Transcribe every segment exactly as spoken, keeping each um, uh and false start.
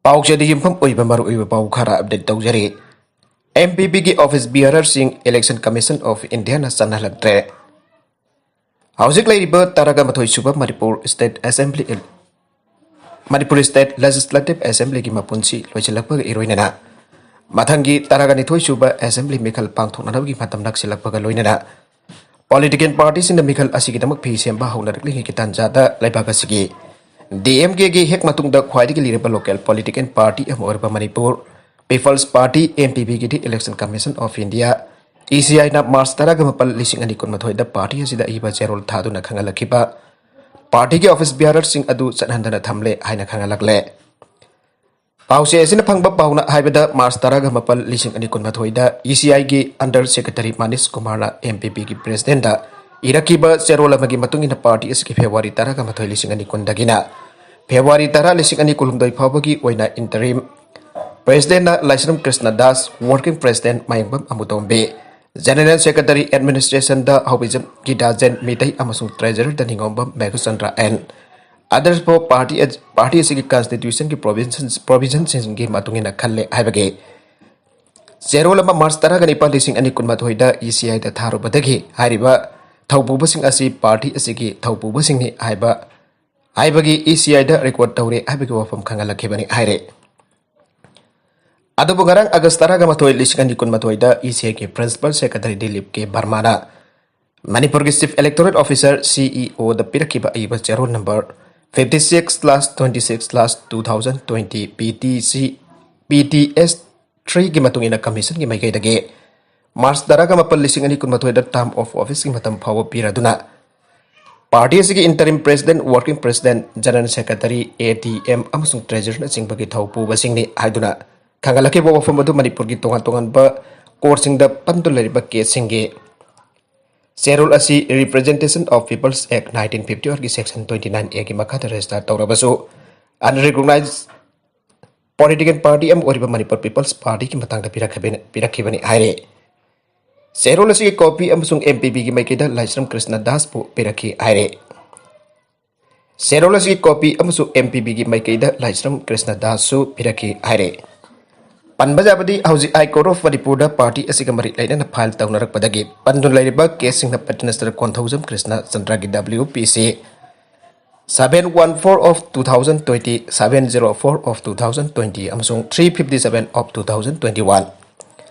ꯄꯥꯎꯆꯦꯗ ꯌꯨꯝꯐꯝ ꯑꯣꯏꯕ ꯃꯔꯨꯑꯣꯏꯕ ꯄꯥꯎ ꯈꯔ ꯑꯞꯗꯦꯠ ꯇꯧꯖꯔꯤ꯫ ꯑꯦꯝ ꯄꯤ ꯄꯤꯒꯤ ꯑꯣꯐꯤꯁ ꯕꯤꯌꯥꯔꯔꯁꯤꯡ ꯏꯂꯦꯛꯁꯟ ꯀꯃꯤꯁꯟ ꯑꯣꯐ ꯏꯟꯗꯤꯌꯥꯅ ꯆꯠꯅꯍꯜꯂꯛꯇ꯭ꯔꯦ꯫ ꯍꯧꯖꯤꯛ ꯂꯩꯔꯤꯕ ꯇꯔꯥꯒ ꯃꯥꯊꯣꯏ ꯁꯨꯕ Manipur state assembly, Manipur state legislative ꯑꯦꯁꯦꯝꯕ꯭ꯂꯤꯒꯤ ꯃꯄꯨꯟꯁꯤ ꯂꯣꯏꯁꯤꯜꯂꯛꯄꯒ ꯏꯔꯣꯏꯅꯅ ꯃꯊꯪꯒꯤ ꯇꯔꯥꯒ ꯅꯤꯊꯣꯏ ꯁꯨꯕ ꯑꯦꯁꯦꯝꯕ꯭ꯂꯤ ꯃꯤꯈꯜ ꯄꯥꯡꯊꯣꯛꯅꯅꯕꯒꯤ ꯃꯇꯝ ꯅꯛꯁꯤꯜꯂꯛꯄꯒ ꯂꯣꯏꯅꯅ ꯄꯣꯂꯤꯇꯤꯀꯦꯜ ꯄꯥꯔꯇꯤꯁꯤꯡꯅ ꯃꯤꯈꯜ ꯑꯁꯤꯒꯤꯗꯃꯛ ꯐꯤ ꯁꯦꯝꯕ ꯍꯧꯅꯔꯛꯂꯤꯉꯩꯒꯤ ꯇꯥꯟꯖꯥꯗ ꯂꯩꯕꯥꯛ ꯑꯁꯤꯒꯤ ꯗꯤ ꯑꯦꯝ ꯀꯦꯒꯤ ꯍꯦꯛ ꯃꯇꯨꯡꯗ ꯈ꯭ꯋꯥꯏꯗꯒꯤ ꯂꯤꯔꯕ ꯂꯣꯀꯦꯜ ꯄꯣꯂꯤꯇꯤꯀꯦꯜ ꯄꯥꯔꯇꯤ ꯑꯃ ꯑꯣꯏꯔꯕ Manipur people's party, M P ꯄꯤꯒꯤꯗꯤ election commission of India, E C ꯑꯥꯏꯅ ꯃꯥꯔꯆ ꯇꯔꯥꯒ ꯃꯥꯄꯜ, ꯂꯤꯁꯤꯡ ꯑꯅꯤ ꯀꯨꯟꯃꯥꯊꯣꯏꯗ ꯄꯥꯔꯇꯤ ꯑꯁꯤꯗ ꯑꯏꯕ ꯆꯦꯔꯣꯜ ꯊꯥꯗꯨꯅ ꯈꯪꯍꯜꯂꯛꯈꯤꯕ ꯄꯥꯔꯇꯤꯒꯤ ꯑꯣꯐꯤꯁ ꯕꯤꯌꯥꯔꯔꯁꯤꯡ ꯑꯗꯨ ꯆꯠꯍꯟꯗꯅ ꯊꯝꯂꯦ ꯍꯥꯏꯅ ꯈꯪꯍꯜꯂꯛꯂꯦ꯫ ꯄꯥꯎꯆꯦ ꯑꯁꯤꯅ ꯐꯪꯕ ꯄꯥꯎꯅ ꯍꯥꯏꯕꯗ, ꯃꯥꯔꯆ ꯇꯔꯥꯒ ꯃꯥꯄꯜ, ꯂꯤꯁꯤꯡ ꯑꯅꯤ ꯀꯨꯟꯃꯥꯊꯣꯏꯗ ꯏ ꯁꯤ ꯑꯥꯏꯒꯤ ꯑꯟꯗꯔ ꯁꯦꯀ꯭ꯔꯦꯇꯔꯤ ꯃꯅꯤꯁ ꯀꯨꯃꯥꯔꯅ ꯑꯦꯝ ꯄꯤ ꯄꯤꯒꯤ ꯄ꯭ꯔꯦꯁꯤꯗꯦꯟꯗ ꯏꯔꯛꯈꯤꯕ ꯆꯦꯔꯣꯜ ꯑꯃꯒꯤ ꯃꯇꯨꯡ ꯏꯟꯅ, ꯄꯥꯔꯇꯤ ꯑꯁꯤꯒꯤ ꯐꯦꯕ꯭ꯔꯨꯋꯥꯔꯤ ꯇꯔꯥꯒ ꯃꯥꯊꯣꯏ, ꯂꯤꯁꯤꯡ ꯑꯅꯤ ꯀꯨꯟꯗꯒꯤꯅ ꯐꯦꯕ꯭ꯔꯨꯋꯥꯔꯤ ꯇꯔꯥ, ꯂꯤꯁꯤꯡ ꯑꯅꯤ ꯀꯨꯟꯍꯨꯝꯗꯣꯏ ꯐꯥꯎꯕꯒꯤ ꯑꯣꯏꯅ ꯏꯟꯇꯔꯤꯝ ꯄ꯭ꯔꯦꯁꯤꯗꯦꯟꯅ ꯂꯥꯏꯁ꯭ꯔꯝ ꯀ꯭ꯔꯤꯁꯅ ꯗꯥꯁ, ꯋꯥꯔꯀꯤꯡ ꯄ꯭ꯔꯦꯁꯤꯗꯦꯟ ꯃꯌꯥꯡꯕꯝ ꯑꯃꯨꯇꯣꯝꯕꯤ, ꯖꯦꯅꯔꯦꯜ ꯁꯦꯀ꯭ꯔꯦꯇꯔꯤ ꯑꯦꯗꯃꯤꯅꯤꯁꯇ꯭ꯔꯦꯁꯟꯗ ꯍꯧꯕꯤꯖꯝ ꯒꯤꯇꯥꯖꯦꯟ ꯃꯤꯇꯩ ꯑꯃꯁꯨꯡ ꯇ꯭ꯔꯦꯖꯔꯔꯗ Ningombam Meghachandra and others for party, party ꯑꯁꯤꯒꯤ ꯀꯟꯁꯇꯤꯇ꯭ꯌꯨꯁꯟꯒꯤ ꯄ꯭ꯔꯣꯚꯤꯖꯟ, ꯄ꯭ꯔꯣꯚꯤꯖꯟꯁꯤꯡꯒꯤ ꯃꯇꯨꯡ ꯏꯟꯅ ꯈꯜꯂꯦ ꯍꯥꯏꯕꯒꯤ ꯆꯦꯔꯣꯜ ꯑꯃ ꯃꯥꯔꯆ ꯇꯔꯥꯒ ꯅꯤꯄꯥꯜ, ꯂꯤꯁꯤꯡ ꯑꯅꯤ ꯀꯨꯟꯃꯥꯊꯣꯏꯗ ꯏ ꯁꯤ ꯑꯥꯏꯗ ꯊꯥꯔꯨꯕꯗꯒꯤ ꯍꯥꯏꯔꯤꯕ ꯊꯧꯄꯨꯕꯁꯤꯡ ꯑꯁꯤ ꯄꯥꯔꯇꯤ ꯑꯁꯤꯒꯤ ꯊꯧꯄꯨꯕꯁꯤꯡꯅꯤ ꯍꯥꯏꯕ, ꯍꯥꯏꯕꯒꯤ ꯏ ꯁꯤ ꯑꯥꯏꯗ ꯔꯦꯀꯣꯔꯗ ꯇꯧꯔꯦ ꯍꯥꯏꯕꯒꯤ ꯋꯥꯐꯝ ꯈꯪꯍꯜꯂꯛꯈꯤꯕꯅꯤ ꯍꯥꯏꯔꯦ꯫ ꯑꯗꯨꯕꯨ ꯉꯔꯥꯡ ꯑꯥꯒꯁ ꯇꯔꯥꯒ ꯃꯥꯊꯣꯏ, ꯂꯤꯁꯤꯡ ꯑꯅꯤ ꯀꯨꯟꯃꯥꯊꯣꯏꯗ ꯏ ꯁꯤ ꯑꯥꯏꯒꯤ ꯄ꯭ꯔꯤꯟꯁꯤꯄꯜ ꯁꯦꯀ꯭ꯔꯦꯇꯔꯤ ꯗꯤꯂꯤꯞ ꯀꯦ ꯕꯔꯃꯥꯅ ꯃꯅꯤꯄꯨꯔꯒꯤ ꯆꯤꯐ ꯏꯂꯦꯛꯇꯣꯔꯦꯜ ꯑꯣꯐꯤꯁꯥꯔ, ꯁꯤ ꯏ ꯑꯣꯗ ꯄꯤꯔꯛꯈꯤꯕ ꯑꯏꯕ ꯆꯦꯔꯣꯜ number fifty six slash twenty six slash two thousand twenty P T C, P T S three ꯒꯤ ꯃꯇꯨꯡ ꯏꯟꯅ ꯀꯃꯤꯁꯟꯒꯤ ꯃꯥꯏꯀꯩꯗꯒꯤ ꯃꯥꯔꯆ ꯇꯔꯥꯒ ꯃꯥꯄꯜ, ꯂꯤꯁꯤꯡ ꯑꯅꯤ ꯀꯨꯟꯃꯥꯊꯣꯏꯗ ꯇꯥꯔꯝ ꯑꯣꯐ ꯑꯣꯐꯤꯁꯀꯤ ꯃꯇꯝ ꯐꯥꯎꯕ ꯄꯤꯔꯗꯨꯅ ꯄꯥꯔꯇꯤ ꯑꯁꯤꯒꯤ interim president, working president, general secretary, A T M ꯑꯃꯁꯨꯡ ꯇ꯭ꯔꯦꯖꯔꯔꯅꯆꯤꯡꯕꯒꯤ ꯊꯧ ꯄꯨꯕꯁꯤꯡꯅꯤ ꯍꯥꯏꯗꯨꯅ ꯈꯪꯍꯜꯂꯛꯈꯤꯕ ꯋꯥꯐꯝ ꯑꯗꯨ ꯃꯅꯤꯄꯨꯔꯒꯤ ꯇꯣꯉꯥꯟ ꯇꯣꯉꯥꯟꯕ ꯀꯣꯔꯠꯁꯤꯡꯗ ꯄꯟꯗꯨꯅ ꯂꯩꯔꯤꯕ ꯀꯦꯁꯁꯤꯡꯒꯤ ꯆꯦꯔꯣꯜ ꯑꯁꯤ Representation of People's Act nineteen fifty one ꯒꯤ section twenty nine A ꯒꯤ ꯃꯈꯥꯗ ꯔꯦꯖꯤꯁꯇꯥꯔ ꯇꯧꯔꯕꯁꯨ, unrecognized political party ꯑꯃ ꯑꯣꯏꯔꯤꯕ ꯃꯅꯤꯄꯨꯔ ꯄꯤꯄꯜꯁ ꯄꯥꯔꯇꯤꯒꯤ ꯃꯇꯥꯡꯗ ꯄꯤꯔꯛꯈꯤꯕꯅꯤ, ꯄꯤꯔꯛꯈꯤꯕꯅꯤ ꯍꯥꯏꯔꯦ꯫ ꯆꯦꯔꯣꯜ ꯑꯁꯤꯒꯤ ꯀꯣꯄꯤ ꯑꯃꯁꯨꯡ ꯑꯦꯝ ꯄꯤ ꯄꯤꯒꯤ ꯃꯥꯏꯀꯩꯗ ꯂꯥꯏꯁ꯭ꯔꯝ ꯀ꯭ꯔꯤꯁꯅ ꯗꯥꯁꯄꯨ ꯄꯤꯔꯛꯈꯤ ꯍꯥꯏꯔꯦ꯫ ꯆꯦꯔꯣꯜ ꯑꯁꯤꯒꯤ ꯀꯣꯄꯤ ꯑꯃꯁꯨ ꯑꯦꯝ ꯄꯤ ꯕꯤꯒꯤ ꯃꯥꯏꯀꯩꯗ ꯂꯥꯏꯁ꯭ꯔꯝ ꯀ꯭ꯔꯤꯁꯅ ꯗꯥꯁꯁꯨ ꯄꯤꯔꯛꯈꯤ ꯍꯥꯏꯔꯦ꯫ ꯄꯟꯕ ꯌꯥꯕꯗꯤ, ꯍꯧꯖꯤꯛ ꯍꯥꯏ ꯀꯣꯔꯠ ꯑꯣꯐ ꯃꯅꯤꯄꯨꯔꯗ ꯄꯥꯔꯇꯤ ꯑꯁꯤꯒ ꯃꯔꯤ ꯂꯩꯅꯅ ꯐꯥꯏꯜ ꯇꯧꯅꯔꯛꯄꯗꯒꯤ ꯄꯟꯗꯨꯅ ꯂꯩꯔꯤꯕ ꯀꯦꯁꯁꯤꯡꯅ ꯄ꯭ꯔꯥꯏꯝ ꯃꯤꯅꯤꯁꯇꯔ ꯀꯣꯟꯊꯧꯖꯝ ꯀ꯭ꯔꯤꯁꯅ ꯆꯟꯗ꯭ꯔꯒꯤ W P C seven one four of two thousand twenty, seven zero four of two thousand twenty ꯑꯃꯁꯨꯡ three fifty seven of two thousand twenty one,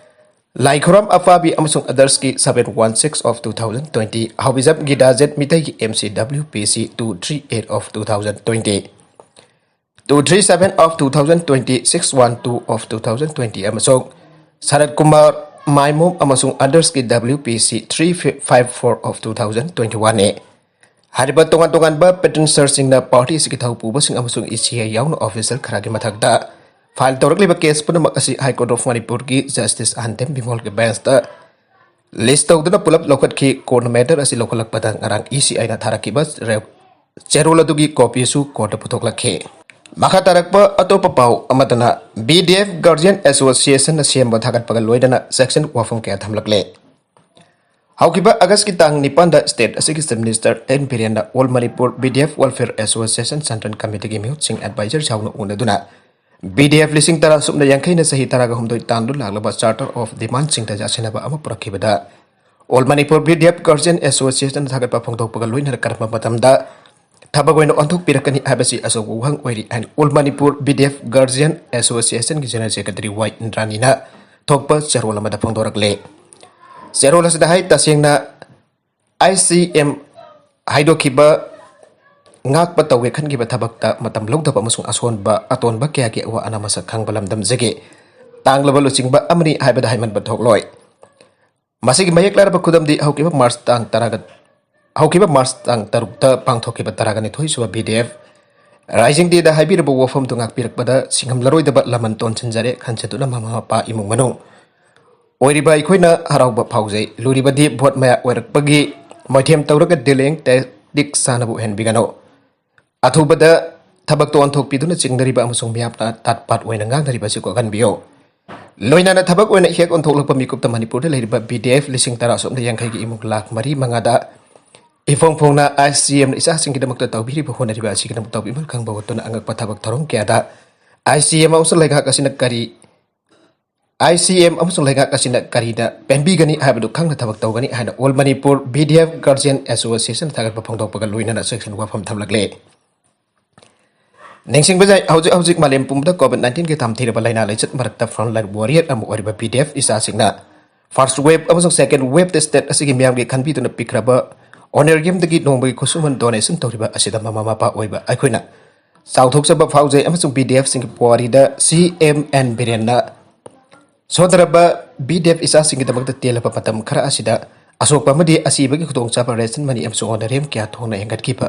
ꯂꯥꯏꯈꯨꯔꯝ ꯑꯐꯥꯕꯤ ꯑꯃꯁꯨꯡ othersꯀꯤ seven one six of two thousand twenty, ꯍꯥꯎꯕꯤꯖꯝ ꯒꯤꯗꯥꯖꯦꯠ ꯃꯤꯇꯩꯒꯤ M C W P C two three eight of two thousand twenty, two three seven of two thousand twenty, six one two of two thousand twenty ꯑꯃꯁꯨꯡ ꯁꯔꯠ ꯀꯨꯃꯥꯔ ꯃꯥꯏꯃꯣꯝ ꯑꯃꯁꯨꯡ othersꯀꯤ W P C three five four of two thousand twenty one ꯅꯤ꯫ ꯍꯥꯏꯔꯤꯕ ꯇꯣꯉꯥꯟ ꯇꯣꯉꯥꯟꯕ prime ꯃꯤꯅꯤꯁꯇꯔꯁꯤꯡꯅ party ꯑꯁꯤꯒꯤ ꯊꯧ ꯄꯨꯕꯁꯤꯡ ꯑꯃꯁꯨꯡ E C I ꯌꯥꯎꯅ ꯑꯣꯐꯤꯁꯤꯌꯦꯜ ꯈꯔꯒꯤ ꯃꯊꯛꯇ ꯐꯥꯏꯜ ꯇꯧꯔꯛꯂꯤꯕ ꯀꯦꯁ ꯄꯨꯝꯅꯃꯛ ꯑꯁꯤ ꯍꯥꯏ ꯀꯣꯔꯠ ꯑꯣꯐ ꯃꯅꯤꯄꯨꯔꯒꯤ ꯖꯁꯇꯤꯁ ꯑꯍꯟꯊꯦꯝ ꯕꯤꯃꯣꯜꯒꯤ ꯕꯦꯟꯁꯇ ꯂꯤꯁ ꯇꯧꯗꯨꯅ ꯄꯨꯂꯞ ꯂꯧꯈꯠꯈꯤ꯫ ꯀꯣꯔꯠꯅ ꯃꯦꯇꯔ ꯑꯁꯤ ꯂꯧꯈꯠꯂꯛꯄꯗ ꯉꯔꯥꯡ E C Iꯅ ꯊꯥꯔꯛꯈꯤꯕ ꯔꯦ-, ꯆꯦꯔꯣꯜ ꯑꯗꯨꯒꯤ ꯀꯣꯄꯤꯁꯨ ꯀꯣꯔꯠꯇ ꯄꯨꯊꯣꯛꯂꯛꯈꯤ꯫ ꯃꯈꯥ ꯇꯥꯔꯛꯄ ꯑꯇꯣꯞꯄ ꯄꯥꯎ ꯑꯃꯗꯅ, B D F Guardian Associationꯅ ꯁꯦꯝꯕ ꯊꯥꯒꯠꯄꯒ ꯂꯣꯏꯅꯅ ꯁꯦꯛꯁꯟ ꯋꯥꯐꯝ ꯀꯌꯥ ꯊꯝꯂꯛꯂꯦ꯫ ꯍꯧꯈꯤꯕ ꯑꯥꯒꯁꯀꯤ ꯇꯥꯡ ꯅꯤꯄꯥꯟꯗ ꯁ꯭ꯇꯦꯠ ꯑꯁꯤꯒꯤ ꯆꯤꯐ ꯃꯤꯅꯤꯁꯇꯔ ꯑꯦꯟ ꯕꯤꯔꯦꯟꯅ All Manipur B D F Welfare Association Central Committeeꯒꯤ ꯃꯤꯍꯨꯠꯁꯤꯡ ꯑꯦꯗꯚꯥꯏꯖꯔ ꯌꯥꯎꯅ ꯎꯅꯗꯨꯅ, B D F ꯂꯤꯁꯤꯡ ꯇꯔꯥ ꯁꯨꯞꯅ ꯌꯥꯡꯈꯩꯅ ꯆꯍꯤ ꯇꯔꯥꯒ ꯍꯨꯝꯗꯣꯏ ꯇꯥꯟꯗꯨꯅ ꯂꯥꯛꯂꯕ Charter of Demandꯁꯤꯡꯗ ꯌꯥꯁꯤꯟꯅꯕ ꯑꯃ ꯄꯨꯔꯛꯈꯤꯕꯗ, All Manipur B D F Guardian Association ꯊꯥꯒꯠꯄ ꯐꯣꯡꯗꯣꯛꯄꯒ ꯂꯣꯏꯅꯅ ꯀꯔꯝꯕ ꯃꯇꯝꯗ ꯊꯕꯛ ꯑꯣꯏꯅ ꯑꯣꯟꯊꯣꯛꯄꯤꯔꯛꯀꯅꯤ ꯍꯥꯏꯕꯁꯤ ꯑꯆꯧꯕ ꯋꯥꯍꯪ ꯑꯣꯏꯔꯤ ꯍꯥꯏꯅ All Manipur B D F Guardian Associationꯒꯤ ꯖꯦꯅꯔꯦꯜ ꯁꯦꯀ꯭ꯔꯦꯇꯔꯤ ꯋꯥꯏ ꯏꯟꯗ꯭ꯔꯥꯅꯤꯅ ꯊꯣꯛꯄ ꯆꯦꯔꯣꯜ ꯑꯃꯗ ꯐꯣꯡꯗꯣꯔꯛꯂꯦ꯫ ꯆꯦꯔꯣꯜ ꯑꯁꯤꯗ ꯍꯥꯏ, ꯇꯁꯦꯡꯅ I C M ꯍꯥꯏꯗꯣꯛꯈꯤꯕ ꯉꯥꯛꯄ ꯇꯧꯒꯦ ꯈꯟꯈꯤꯕ ꯊꯕꯛꯇ ꯃꯇꯝ ꯂꯧꯗꯕ ꯑꯃꯁꯨꯡ ꯑꯁꯣꯟꯕ ꯑꯇꯣꯟꯕ ꯀꯌꯥꯒꯤ ꯑꯋꯥ ꯑꯅꯥ ꯃꯁꯛ ꯈꯪꯕ ꯂꯝꯗꯝꯖꯒꯦ ꯇꯥꯡꯂꯕ ꯂꯨꯆꯤꯡꯕ ꯑꯃꯅꯤ ꯍꯥꯏꯕꯗ ꯍꯥꯏꯃꯟꯕ ꯊꯣꯛꯂꯣꯏ꯫ ꯃꯁꯤꯒꯤ ꯃꯌꯦꯛ ꯂꯥꯔꯕ ꯈꯨꯗꯝꯗꯤ ꯍꯧꯈꯤꯕ ꯃꯥꯔꯆ ꯇꯥꯡ ꯇꯔꯥꯒ, ꯍꯧꯈꯤꯕ ꯃꯥꯔꯆ ꯇꯥꯡ ꯇꯔꯨꯛꯇ ꯄꯥꯡꯊꯣꯛꯈꯤꯕ ꯇꯔꯥꯒ ꯅꯤꯊꯣꯏ ꯁꯨꯕ B D F Rising Dayꯗ ꯍꯥꯏꯕꯤꯔꯕ ꯋꯥꯐꯝꯗꯨ ꯉꯥꯛꯄꯤꯔꯛꯄꯗ ꯁꯤꯡꯉꯝꯂꯔꯣꯏꯗꯕ ꯂꯃꯟ ꯇꯣꯟꯁꯤꯟꯖꯔꯦ ꯈꯟꯖꯗꯨꯅ ꯃꯃꯥ ꯃꯄꯥ ꯏꯃꯨꯡ ꯃꯅꯨꯡ ꯑꯣꯏꯔꯤꯕ ꯑꯩꯈꯣꯏꯅ ꯍꯔꯥꯎꯕ ꯐꯥꯎꯖꯩ꯫ ꯂꯨꯔꯤꯕꯗꯤ ꯚꯣꯠ ꯃꯌꯥ ꯑꯣꯏꯔꯛꯄꯒꯤ ꯃꯣꯏꯊꯦꯝ ꯇꯧꯔꯒ delaying tactics ꯁꯥꯟꯅꯕ ꯑꯣꯏꯍꯟꯕꯤꯒꯅꯨ꯫ ꯑꯊꯨꯕꯗ ꯊꯕꯛꯇ ꯑꯣꯟꯊꯣꯛꯄꯤꯗꯨꯅ ꯆꯤꯡꯅꯔꯤꯕ ꯑꯃꯁꯨꯡ ꯃꯤꯌꯥꯝꯅ ꯇꯥꯠ ꯄꯥꯠ ꯑꯣꯏꯅ ꯉꯥꯡꯅꯔꯤꯕ ꯑꯁꯤ ꯀꯣꯛꯍꯟꯕꯤꯌꯨ꯫ ꯂꯣꯏꯅꯅ ꯊꯕꯛ ꯑꯣꯏꯅ ꯍꯦꯛ ꯑꯣꯟꯊꯣꯛꯂꯛꯄ ꯃꯤꯀꯨꯞꯇ ꯃꯅꯤꯄꯨꯔꯗ ꯂꯩꯔꯤꯕ B D F ꯂꯤꯁꯤꯡ ꯇꯔꯥ ꯁꯨꯞꯅ ꯌꯥꯡꯈꯩꯒꯤ ꯏꯃꯨꯡ ꯂꯥꯈ ꯃꯔꯤ ꯃꯉꯥꯗ ꯏꯐꯣꯡ ꯐꯣꯡꯅ ICMꯅ ꯏꯆꯥꯁꯤꯡꯒꯤꯗꯃꯛꯇ ꯇꯧꯕꯤꯔꯤꯕ ꯍꯣꯠꯅꯔꯤꯕ ꯑꯁꯤꯒꯤꯗꯃꯛ ꯇꯧꯕꯤꯃꯜ ꯈꯪꯕ ꯋꯥꯠꯇꯨꯅ ꯑꯉꯛꯄ ꯊꯕꯛ ꯊꯧꯔꯝ ꯀꯌꯥꯗ ICM ꯑꯃꯁꯨꯡ ꯂꯩꯉꯥꯛ ꯑꯁꯤꯅ ꯀꯔꯤ, ICM ꯑꯃꯁꯨꯡ ꯂꯩꯉꯥꯛ ꯑꯁꯤꯅ ꯀꯔꯤꯗ ꯄꯦꯟꯕꯤꯒꯅꯤ ꯍꯥꯏꯕꯗꯨ ꯈꯪꯅ ꯊꯕꯛ ꯇꯧꯒꯅꯤ ꯍꯥꯏꯅ All Manipur BDF Guardian Association ꯊꯥꯒꯠꯄ ꯐꯣꯡꯗꯣꯛꯄꯒ ꯂꯣꯏꯅꯅ ꯁꯦꯛꯁꯟ ꯋꯥꯐꯝ ꯊꯝꯂꯛꯂꯦ꯫ ꯅꯤꯡꯁꯤꯡꯕ ꯌꯥꯏ, ꯍꯧꯖꯤꯛ ꯍꯧꯖꯤꯛ ꯃꯥꯂꯦꯝ ꯄꯨꯝꯕꯗ COVID nineteen ꯒꯤ ꯇꯝꯊꯤꯔꯕ ꯂꯥꯏꯅꯥ ꯂꯥꯏꯆꯠ ꯃꯔꯛꯇ frontline warrior ꯑꯃ ꯑꯣꯏꯔꯤꯕ BDF ꯏꯆꯥꯁꯤꯡꯅ first wave ꯑꯃꯁꯨꯡ second wave ꯇ state ꯑꯁꯤꯒꯤ ꯃꯤꯌꯥꯝꯒꯤ ꯈꯟꯕꯤꯗꯨꯅ ꯄꯤꯈ꯭ꯔꯕ honorarium ꯗꯒꯤ ꯅꯣꯡꯃꯒꯤ ꯈꯨꯠꯁꯨꯃꯟ donation ꯇꯧꯔꯤꯕ ꯑꯁꯤꯗ ꯃꯃꯥ ꯃꯄꯥ ꯑꯣꯏꯕ ꯑꯩꯈꯣꯏꯅ ꯆꯥꯎꯊꯣꯛꯆꯕ ꯐꯥꯎꯖꯩ ꯑꯃꯁꯨꯡ BDF ꯁꯤꯡꯒꯤ ꯄꯨꯋꯥꯔꯤꯗ CM N ꯕꯤꯔꯦꯟꯅ ꯁꯣꯟꯊꯔꯕ BDF ꯏꯆꯥꯁꯤꯡꯒꯤꯗꯃꯛꯇ ꯇꯦꯜꯂꯕ ꯃꯇꯝ ꯈꯔ ꯑꯁꯤꯗ ꯑꯁꯣꯛꯄ ꯑꯃꯗꯤ ꯑꯁꯤꯕꯒꯤ ꯈꯨꯗꯣꯡꯆꯥꯕ ration money ꯑꯃꯁꯨꯡ honorarium ꯀꯌꯥ ꯊꯣꯛꯅ ꯍꯦꯟꯒꯠꯈꯤꯕ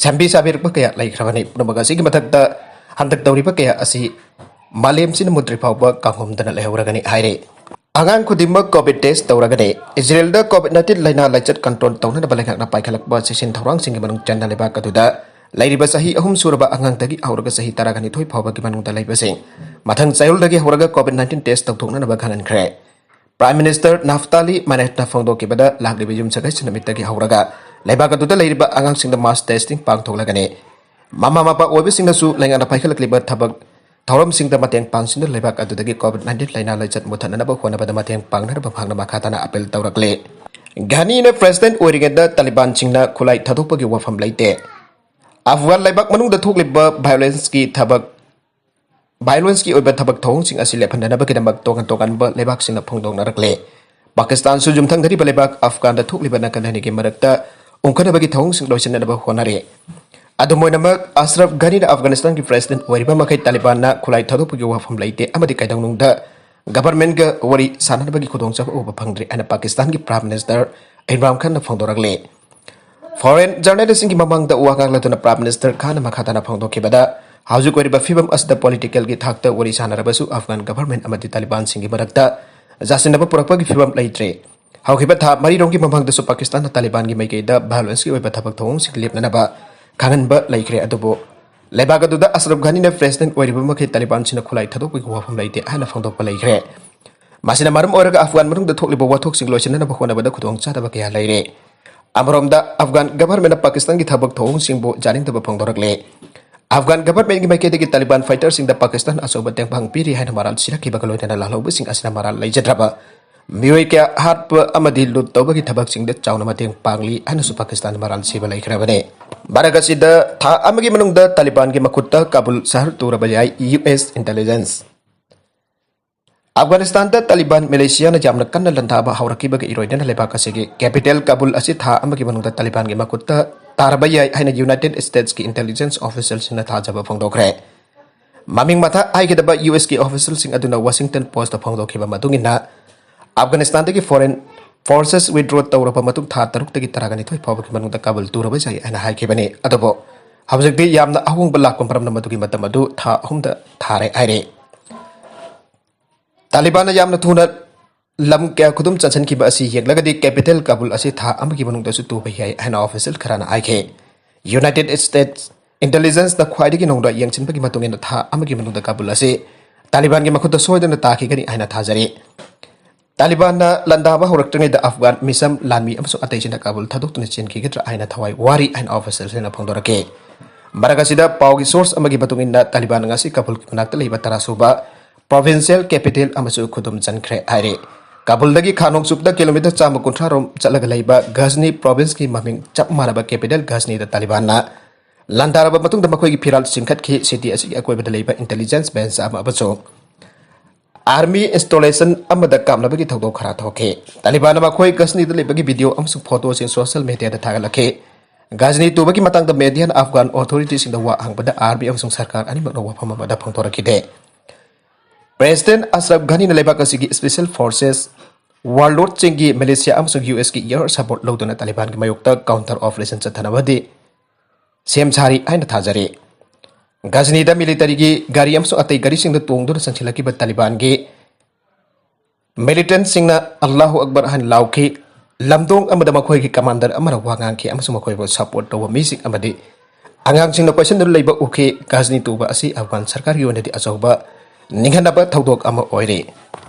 ꯁꯦꯝꯕꯤ ꯁꯥꯕꯤꯔꯛꯄ ꯀꯌꯥ ꯂꯩꯈ꯭ꯔꯕꯅꯤ꯫ ꯄꯨꯝꯅꯃꯛ ꯑꯁꯤꯒꯤ ꯃꯊꯛꯇ ꯍꯟꯗꯛ ꯇꯧꯔꯤꯕ ꯀꯌꯥ ꯑꯁꯤ ꯃꯥꯂꯦꯝꯁꯤꯅ ꯃꯨꯠꯇ꯭ꯔꯤ ꯐꯥꯎꯕ ꯀꯥꯡꯍꯨꯝꯗꯅ ꯂꯩꯍꯧꯔꯒꯅꯤ ꯍꯥꯏꯔꯤ꯫ ꯑꯉꯥꯡ ꯈꯨꯗꯤꯡꯃꯛ COVID test ꯇꯧꯔꯒꯅꯤ꯫ ꯏꯖꯔꯦꯜꯗ COVID nineteen ꯂꯥꯏꯅꯥ ꯂꯥꯏꯆꯠ control ꯇꯧꯅꯅꯕ ꯂꯩꯉꯥꯛꯅ ꯄꯥꯏꯈꯠꯂꯛꯄ ꯆꯦꯛꯁꯤꯟ ꯊꯧꯔꯥꯡꯁꯤꯡꯒꯤ ꯃꯅꯨꯡ ꯆꯟꯅ ꯂꯩꯕꯥꯛ ꯑꯗꯨꯗ ꯂꯩꯔꯤꯕ ꯆꯍꯤ ꯑꯍꯨꯝ ꯁꯨꯔꯕ ꯑꯉꯥꯡꯗꯒꯤ ꯍꯧꯔꯒ ꯆꯍꯤ ꯇꯔꯥꯒ ꯅꯤꯊꯣꯏ ꯐꯥꯎꯕꯒꯤ ꯃꯅꯨꯡꯗ ꯂꯩꯕꯁꯤꯡ ꯃꯊꯪ ꯆꯌꯣꯜꯗꯒꯤ ꯍꯧꯔꯒ COVID nineteen test ꯇꯧꯊꯣꯛꯅꯅꯕ ꯈꯪꯍꯟꯈ꯭ꯔꯦ꯫ Prime Minister Naftali Bennett ꯅ ꯐꯣꯡꯗꯣꯛꯈꯤꯕꯗ, ꯂꯥꯛꯂꯤꯕ ꯌꯨꯝꯁꯀꯩꯁ ꯅꯨꯃꯤꯠꯇꯒꯤ ꯍꯧꯔꯒ ꯂꯩꯕꯥꯛ ꯑꯗꯨꯗ ꯂꯩꯔꯤꯕ ꯑꯉꯥꯡꯁꯤꯡꯗ mass testing ꯄꯥꯡꯊꯣꯛꯂꯒꯅꯤ꯫ ꯃꯃꯥ ꯃꯄꯥ ꯑꯣꯏꯕꯁꯤꯡꯅꯁꯨ ꯂꯩꯉꯥꯛꯅ ꯄꯥꯏꯈꯠꯂꯛꯂꯤꯕ ꯊꯕꯛ ꯊꯧꯔꯝꯁꯤꯡꯗ ꯃꯇꯦꯡ ꯄꯥꯡꯁꯤꯟꯗꯨꯅ ꯂꯩꯕꯥꯛ ꯑꯗꯨꯗꯒꯤ COVID nineteen ꯂꯥꯏꯅꯥ ꯂꯥꯏꯆꯠ ꯃꯨꯊꯠꯅꯅꯕ ꯍꯣꯠꯅꯕꯗ ꯃꯇꯦꯡ ꯄꯥꯡꯅꯅꯕ ꯃꯍꯥꯛꯅ ꯃꯈꯥ ꯇꯥꯅ appeal ꯇꯧꯔꯛꯂꯤ꯫ ꯘꯅꯤꯅ president ꯑꯣꯏꯔꯤꯉꯩꯗ ꯇꯥꯂꯤꯕꯥꯟꯁꯤꯡꯅ ꯈꯨꯠꯂꯥꯏ ꯊꯥꯗꯣꯛꯄꯒꯤ ꯋꯥꯐꯝ ꯂꯩꯇꯦ꯫ ꯑꯐꯒꯥꯟ ꯂꯩꯕꯥꯛ ꯃꯅꯨꯡꯗ ꯊꯣꯛꯂꯤꯕ violence ꯀꯤ ꯊꯕꯛ, violence ꯀꯤ ꯑꯣꯏꯕ ꯊꯕꯛ ꯊꯧꯑꯣꯡꯁꯤꯡ ꯑꯁꯤ ꯂꯦꯞꯍꯟꯅꯅꯕꯒꯤꯗꯃꯛ ꯇꯣꯉꯥꯟ ꯇꯣꯉꯥꯟꯕ ꯂꯩꯕꯥꯛꯁꯤꯡꯅ ꯐꯣꯡꯗꯣꯛꯅꯔꯛꯂꯦ꯫ ꯄꯥꯀꯤꯁꯇꯥꯟꯁꯨ ꯌꯨꯝꯊꯪꯅꯔꯤꯕ ꯂꯩꯕꯥꯛ ꯑꯐꯒꯥꯟꯗ ꯊꯣꯛꯂꯤꯕ ꯅꯥꯀꯜ ꯑꯅꯤꯒꯤ ꯃꯔꯛꯇ ꯎꯪꯈꯠꯅꯕꯒꯤ ꯊꯧꯑꯣꯡꯁꯤꯡ ꯂꯣꯏꯁꯤꯟꯅꯅꯕ ꯍꯣꯠꯅꯔꯤ꯫ ꯑꯗꯨꯝ ꯑꯣꯏꯅꯃꯛ, ꯑꯁꯔꯐ ꯘꯅꯤꯅ ꯑꯐꯒꯥꯅꯤꯁꯇꯥꯟꯒꯤ president ꯑꯣꯏꯔꯤꯕ ꯃꯈꯩ ꯇꯥꯂꯤꯕꯥꯟꯅ ꯈꯨꯠꯂꯥꯏ ꯊꯥꯗꯣꯛꯄꯒꯤ ꯋꯥꯐꯝ ꯂꯩꯇꯦ ꯑꯃꯗꯤ ꯀꯩꯗꯧꯅꯨꯡꯗ government ꯒ ꯋꯥꯔꯤ ꯁꯥꯅꯅꯕꯒꯤ ꯈꯨꯗꯣꯡꯆꯥꯕ ꯎꯕ ꯐꯪꯗ꯭ꯔꯤ ꯍꯥꯏꯅ ꯄꯥꯀꯤꯁꯇꯥꯟꯒꯤ Prime Minister ꯏꯝꯔꯥꯟ ꯈꯥꯟꯅ ꯐꯣꯡꯗꯣꯔꯛꯂꯤ꯫ Foreign journalist ꯁꯤꯡꯒꯤ ꯃꯃꯥꯡꯗ ꯋꯥ ꯉꯥꯡꯂꯗꯨꯅ Prime Minister ꯈꯥꯟꯅ ꯃꯈꯥ ꯇꯥꯅ ꯐꯣꯡꯗꯣꯛꯈꯤꯕꯗ, ꯍꯧꯖꯤꯛ ꯑꯣꯏꯔꯤꯕ ꯐꯤꯕꯝ ꯑꯁꯤꯗ political ꯒꯤ ꯊꯥꯛꯇ ꯋꯥꯔꯤ ꯁꯥꯅꯔꯕꯁꯨ ꯑꯐꯒꯥꯟ government ꯑꯃꯗꯤ ꯇꯥꯂꯤꯕꯥꯟꯁꯤꯡꯒꯤ ꯃꯔꯛꯇ ꯌꯥꯁꯤꯟꯅꯕ ꯄꯨꯔꯛꯄꯒꯤ ꯐꯤꯕꯝ ꯂꯩꯇ꯭ꯔꯦ꯫ ꯍꯧꯈꯤꯕ ꯊꯥ ꯃꯔꯤꯔꯣꯝꯒꯤ ꯃꯃꯥꯡꯗꯁꯨ ꯄꯥꯀꯤꯁꯇꯥꯟꯅ ꯇꯥꯂꯤꯕꯥꯟꯒꯤ ꯃꯥꯏꯀꯩꯗ violence ꯀꯤ ꯑꯣꯏꯕ ꯊꯕꯛ ꯊꯧꯑꯣꯡꯁꯤꯡ ꯂꯦꯞꯅꯅꯕ ꯈꯪꯍꯟꯕ ꯂꯩꯈ꯭ꯔꯦ, ꯑꯗꯨꯕꯨ ꯂꯩꯕꯥꯛ ꯑꯗꯨꯗ ꯑꯁꯔꯐ ꯘꯅꯤꯅ president ꯑꯣꯏꯔꯤꯕ ꯃꯈꯩ ꯇꯥꯂꯤꯕꯥꯟꯁꯤꯡꯅ ꯈꯨꯠꯂꯥꯏ ꯊꯥꯗꯣꯛꯄꯒꯤ ꯋꯥꯐꯝ ꯂꯩꯇꯦ ꯍꯥꯏꯅ ꯐꯣꯡꯗꯣꯛꯄ ꯂꯩꯈ꯭ꯔꯦ꯫ ꯃꯁꯤꯅ ꯃꯔꯝ ꯑꯣꯏꯔꯒ ꯑꯐꯒꯥꯟ ꯃꯅꯨꯡꯗ ꯊꯣꯛꯂꯤꯕ ꯋꯥꯊꯣꯛꯁꯤꯡ ꯂꯣꯏꯁꯤꯟꯅꯅꯕ ꯍꯣꯠꯅꯕꯗ ꯈꯨꯗꯣꯡꯆꯥꯗꯕ ꯀꯌꯥ ꯂꯩꯔꯦ꯫ ꯑꯃꯔꯣꯝꯗ, ꯑꯐꯒꯥꯟ ꯒꯚꯔꯟꯃꯦꯟꯅ ꯄꯥꯀꯤꯁꯇꯥꯟꯒꯤ ꯊꯕꯛ ꯊꯧꯑꯣꯡꯁꯤꯡꯕꯨ ꯌꯥꯅꯤꯡꯗꯕ ꯐꯣꯡꯗꯣꯔꯛꯂꯦ꯫ ꯑꯐꯒꯥꯟ ꯒꯚꯔꯟꯃꯦꯟꯒꯤ ꯃꯥꯏꯀꯩꯗꯒꯤ ꯇꯥꯂꯤꯕꯥꯟ ꯐꯥꯏꯇꯔꯁꯤꯡꯗ ꯄꯥꯀꯤꯁꯇꯥꯟ ꯑꯆꯧꯕ ꯇꯦꯡꯕꯥꯡ ꯄꯤꯔꯤ ꯍꯥꯏꯅ ꯃꯔꯥꯜ ꯁꯤꯔꯛꯈꯤꯕꯒ ꯂꯣꯏꯅꯅ ꯂꯥꯜꯍꯧꯕꯁꯤꯡ ꯑꯁꯤꯅ ꯃꯔꯥꯜ ꯂꯩꯖꯗ꯭ꯔꯕ ꯃꯤꯑꯣꯏ ꯀꯌꯥ ꯍꯥꯠꯄ ꯑꯃꯗꯤ ꯂꯨꯠ ꯇꯧꯕꯒꯤ ꯊꯕꯛꯁꯤꯡꯗ ꯆꯥꯎꯅ ꯃꯇꯦꯡ ꯄꯥꯡꯂꯤ ꯍꯥꯏꯅꯁꯨ ꯄꯥꯀꯤꯁꯇꯥꯟꯗ ꯃꯔꯥꯜ ꯁꯤꯕ ꯂꯩꯈ꯭ꯔꯕꯅꯤ꯫ ꯃꯔꯛ ꯑꯁꯤꯗ, ꯊꯥ ꯑꯃꯒꯤ ꯃꯅꯨꯡꯗ ꯇꯥꯂꯤꯕꯥꯟꯒꯤ ꯃꯈꯨꯠꯇ ꯀꯥꯕꯨꯜ ꯁꯍꯔ ꯇꯨꯔꯕ ꯌꯥꯏ, ꯌꯨ ꯑꯦꯁ ꯏꯟꯇꯦꯂꯤꯖꯦꯟꯁ꯫ ꯑꯐꯒꯥꯅꯤꯁꯇꯥꯟꯗ ꯇꯥꯂꯤꯕꯥꯟ ꯃꯤꯂꯤꯁꯤꯌꯥꯅ ꯌꯥꯝꯅ ꯀꯟꯅ ꯂꯥꯟꯗꯥꯕ ꯍꯧꯔꯛꯈꯤꯕꯒ ꯏꯔꯣꯏꯅꯅ ꯂꯩꯕꯥꯛ ꯑꯁꯤꯒꯤ ꯀꯦꯄꯤꯇꯦꯜ ꯀꯥꯕꯨꯜ ꯑꯁꯤ ꯊꯥ ꯑꯃꯒꯤ ꯃꯅꯨꯡꯗ ꯇꯥꯂꯤꯕꯥꯟꯒꯤ ꯃꯈꯨꯠꯇ ꯇꯥꯔꯕ ꯌꯥꯏ ꯍꯥꯏꯅ ꯌꯨꯅꯥꯏꯇꯦꯗ ꯁ꯭ꯇꯦꯠꯁꯀꯤ ꯏꯟꯇꯦꯂꯤꯖꯦꯟꯁ ꯑꯣꯐꯤꯁꯤꯌꯦꯜꯁꯤꯡꯅ ꯊꯥꯖꯕ ꯐꯣꯡꯗꯣꯛꯈ꯭ꯔꯦ꯫ ꯃꯃꯤꯡ ꯃꯊꯥ ꯍꯥꯏꯒꯗꯕ ꯌꯨ ꯑꯦꯁꯀꯤ ꯑꯣꯐꯤꯁꯤꯌꯦꯜꯁꯤꯡ ꯑꯗꯨꯅ ꯋꯥꯁꯤꯡꯇꯟ ꯄꯣꯁꯇ ꯐꯣꯡꯗꯣꯛꯈꯤꯕ ꯃꯇꯨꯡ ꯏꯟꯅ, ꯑꯐꯒꯥꯅꯤꯁꯇꯥꯟꯗꯒꯤ ꯐꯣꯔꯦꯟ ꯐꯣꯔꯁꯦꯁ ꯋꯤꯗ꯭ꯔꯣ ꯇꯧꯔꯕ ꯃꯇꯨꯡ ꯊꯥ ꯇꯔꯨꯛꯇꯒꯤ ꯇꯔꯥꯒ ꯅꯤꯊꯣꯏ ꯐꯥꯎꯕꯒꯤ ꯃꯅꯨꯡꯗ ꯀꯥꯕꯨꯜ ꯇꯨꯔꯕ ꯌꯥꯏ ꯍꯥꯏꯅ ꯍꯥꯏꯈꯤꯕꯅꯤ꯫ ꯑꯗꯨꯕꯨ ꯍꯧꯖꯤꯛꯇꯤ ꯌꯥꯝꯅ ꯑꯍꯣꯡꯕ ꯂꯥꯛꯄ ꯃꯔꯝꯅ ꯃꯗꯨꯒꯤ ꯃꯇꯝ ꯑꯗꯨ ꯊꯥ ꯑꯍꯨꯝꯗ ꯊꯥꯔꯦ ꯍꯥꯏꯔꯦ꯫ ꯇꯥꯂꯤꯕꯥꯟꯅ ꯌꯥꯝꯅ ꯊꯨꯅ ꯂꯝ ꯀꯌꯥ ꯈꯨꯗꯨꯝ ꯆꯟꯁꯤꯟꯈꯤꯕ ꯑꯁꯤ ꯌꯦꯡꯂꯒꯗꯤ, ꯀꯦꯄꯤꯇꯦꯜ ꯀꯥꯕꯨꯜ ꯑꯁꯤ ꯊꯥ ꯑꯃꯒꯤ ꯃꯅꯨꯡꯗꯁꯨ ꯇꯨꯕ ꯌꯥꯏ ꯍꯥꯏꯅ ꯑꯣꯐꯤꯁꯤꯌꯦꯜ ꯈꯔꯅ ꯍꯥꯏꯈꯤ꯫ ꯌꯨꯅꯥꯏꯇꯦꯗ ꯁ꯭ꯇꯦꯠꯁ ꯏꯟꯇꯦꯂꯤꯖꯦꯟꯁꯇ ꯈ꯭ꯋꯥꯏꯗꯒꯤ ꯅꯧꯅ ꯌꯦꯡꯁꯤꯟꯕꯒꯤ ꯃꯇꯨꯡ ꯏꯟꯅ, ꯊꯥ ꯑꯃꯒꯤ ꯃꯅꯨꯡꯗ ꯀꯥꯕꯨꯜ ꯑꯁꯤ ꯇꯥꯂꯤꯕꯥꯟꯒꯤ ꯃꯈꯨꯠꯇ ꯁꯣꯏꯗꯅ ꯇꯥꯈꯤꯒꯅꯤ ꯍꯥꯏꯅ ꯊꯥꯖꯔꯤ꯫ ꯇꯥꯂꯤꯕꯥꯟꯅ ꯂꯥꯟꯗꯥꯕ ꯍꯧꯔꯛꯇ꯭ꯔꯤꯉꯩꯗ ꯑꯐꯒꯥꯟ ꯃꯤꯁꯝ, ꯂꯥꯟꯃꯤ ꯑꯃꯁꯨꯡ ꯑꯇꯩꯁꯤꯡꯅ ꯀꯥꯕꯨꯜ ꯊꯥꯗꯣꯛꯇꯨꯅ ꯆꯦꯟꯈꯤꯒꯗ꯭ꯔꯥ ꯍꯥꯏꯅ ꯊꯋꯥꯏ ꯋꯥꯔꯤ ꯍꯥꯏꯅ ꯑꯣꯐꯤꯁꯤꯌꯦꯜꯁꯤꯡꯅ ꯐꯣꯡꯗꯣꯔꯛꯈꯤ꯫ ꯃꯔꯛ ꯑꯁꯤꯗ, ꯄꯥꯎꯒꯤ ꯁꯣꯔꯁ ꯑꯃꯒꯤ ꯃꯇꯨꯡ ꯏꯟꯅ, ꯇꯥꯂꯤꯕꯥꯟ ꯉꯁꯤ ꯀꯥꯕꯨꯜꯒꯤ ꯃꯅꯥꯛꯇ ꯂꯩꯕ ꯇꯔꯥ ꯁꯨꯕ ꯄ꯭ꯔꯣꯚꯤꯟꯁꯤꯌꯦꯜ ꯀꯦꯄꯤꯇꯦꯜ ꯑꯃꯁꯨ ꯈꯨꯗꯨꯝ ꯆꯟꯈ꯭ꯔꯦ ꯍꯥꯏꯔꯤ꯫ ꯀꯥꯕꯨꯜꯗꯒꯤ ꯈꯥ ꯅꯣꯡꯆꯨꯞꯇ ꯀꯤꯂꯣꯃꯤꯇꯔ ꯆꯥꯝꯃ ꯀꯨꯟꯊ꯭ꯔꯥ ꯔꯣꯝ ꯆꯠꯂꯒ ꯂꯩꯕ ꯘꯖꯅꯤ ꯄ꯭ꯔꯣꯚꯤꯟꯁꯀꯤ ꯃꯃꯤꯡ ꯆꯞ ꯃꯥꯟꯅꯕ ꯀꯦꯄꯤꯇꯦꯜ ꯘꯖꯅꯤꯗ ꯇꯥꯂꯤꯕꯥꯟꯅ ꯂꯥꯟꯗꯥꯔꯕ ꯃꯇꯨꯡꯗ ꯃꯈꯣꯏꯒꯤ ꯐꯤꯔꯥꯜ ꯆꯤꯡꯈꯠꯈꯤ꯫ ꯁꯤꯇꯤ ꯑꯁꯤꯒꯤ ꯑꯀꯣꯏꯕꯗ ꯂꯩꯕ ꯏꯟꯇꯦꯂꯤꯖꯦꯟꯁ ꯕꯦꯟꯁ ꯑꯃ ꯑꯃꯁꯨꯡ ꯑꯥꯔꯃꯤ ꯏꯟꯁꯇꯣꯂꯦꯁꯟ ꯑꯃꯗ ꯀꯥꯞꯅꯕꯒꯤ ꯊꯧꯗꯣꯛ ꯈꯔ ꯊꯣꯛꯈꯤ꯫ ꯇꯥꯂꯤꯕꯥꯟꯅ ꯃꯈꯣꯏ ꯘꯖꯅꯤꯗ ꯂꯩꯕꯒꯤ ꯚꯤꯗꯤꯑꯣ ꯑꯃꯁꯨꯡ ꯐꯣꯇꯣꯁꯤꯡ ꯁꯣꯁꯤꯌꯦꯜ ꯃꯤꯗꯤꯌꯥꯗ ꯊꯥꯒꯠꯂꯛꯈꯤ꯫ ꯘꯖꯅꯤ ꯇꯨꯕꯒꯤ ꯃꯇꯥꯡꯗ ꯃꯤꯗꯤꯌꯥꯅ ꯑꯐꯒꯥꯟ ꯑꯣꯊꯣꯔꯤꯇꯤꯁꯤꯡꯗ ꯋꯥ ꯍꯪꯕꯗ, ꯑꯥꯔꯃꯤ ꯑꯃꯁꯨꯡ ꯁꯔꯀꯥꯔ ꯑꯅꯤꯃꯛꯅ ꯋꯥꯐꯝ ꯑꯃꯗ ꯐꯣꯡꯗꯣꯔꯛꯈꯤꯗꯦ꯫ ꯄ꯭ꯔꯦꯁꯤꯗꯦꯟꯠ ꯑꯁꯔꯐ ꯘꯅꯤꯅ ꯂꯩꯕꯥꯛ ꯑꯁꯤꯒꯤ ꯁ꯭ꯄꯦꯁꯦꯜ ꯐꯣꯔꯁꯦꯁ, ꯋꯥꯔꯂꯣꯔꯗꯁꯤꯡꯒꯤ ꯃꯤꯂꯤꯁꯤꯌꯥ ꯑꯃꯁꯨꯡ ꯌꯨ ꯑꯦꯁꯀꯤ ꯑꯦꯌꯔ ꯁꯄꯣꯔꯠ ꯂꯧꯗꯨꯅ ꯇꯥꯂꯤꯕꯥꯟꯒꯤ ꯃꯥꯌꯣꯛꯇ ꯀꯥꯎꯟꯇꯔ ꯑꯣꯄꯔꯦꯁꯟ ꯆꯠꯊꯅꯕꯗꯤ ꯁꯦꯝ ꯁꯥꯔꯤ ꯍꯥꯏꯅ ꯊꯥꯖꯔꯤ꯫ ꯘꯖꯅꯤꯗ ꯃꯤꯂꯤꯇꯔꯤꯒꯤ ꯒꯥꯔꯤ ꯑꯃꯁꯨꯡ ꯑꯇꯩ ꯒꯥꯔꯤꯁꯤꯡꯗ ꯇꯣꯡꯗꯨꯅ ꯆꯪꯁꯤꯜꯂꯛꯈꯤꯕ ꯇꯥꯂꯤꯕꯥꯟꯒꯤ ꯃꯤꯂꯤꯇꯦꯟꯠꯁꯤꯡꯅ "ꯑꯜꯂꯥꯍꯨ ꯑꯛꯕꯔ" ꯍꯥꯏꯅ ꯂꯥꯎꯈꯤ꯫ ꯂꯝꯗꯣꯡ ꯑꯃꯗ ꯃꯈꯣꯏꯒꯤ ꯀꯃꯥꯟꯗꯔ ꯑꯃꯅ ꯋꯥ ꯉꯥꯡꯈꯤ ꯑꯃꯁꯨꯡ ꯃꯈꯣꯏꯕꯨ ꯁꯄꯣꯔꯠ ꯇꯧꯕ ꯃꯤꯁꯤꯡ ꯑꯃꯗꯤ ꯑꯉꯥꯡꯁꯤꯡꯅ ꯀꯣꯏꯁꯤꯟꯗꯨꯅ ꯂꯩꯕ ꯎꯈꯤ꯫ ꯘꯖꯅꯤ ꯇꯨꯕ ꯑꯁꯤ ꯑꯐꯒꯥꯟ ꯁꯔꯀꯥꯔꯒꯤ ꯑꯣꯏꯅꯗꯤ ꯑꯆꯧꯕ ꯅꯤꯡꯍꯟꯅꯕ ꯊꯧꯗꯣꯛ ꯑꯃ ꯑꯣꯏꯔꯤ꯫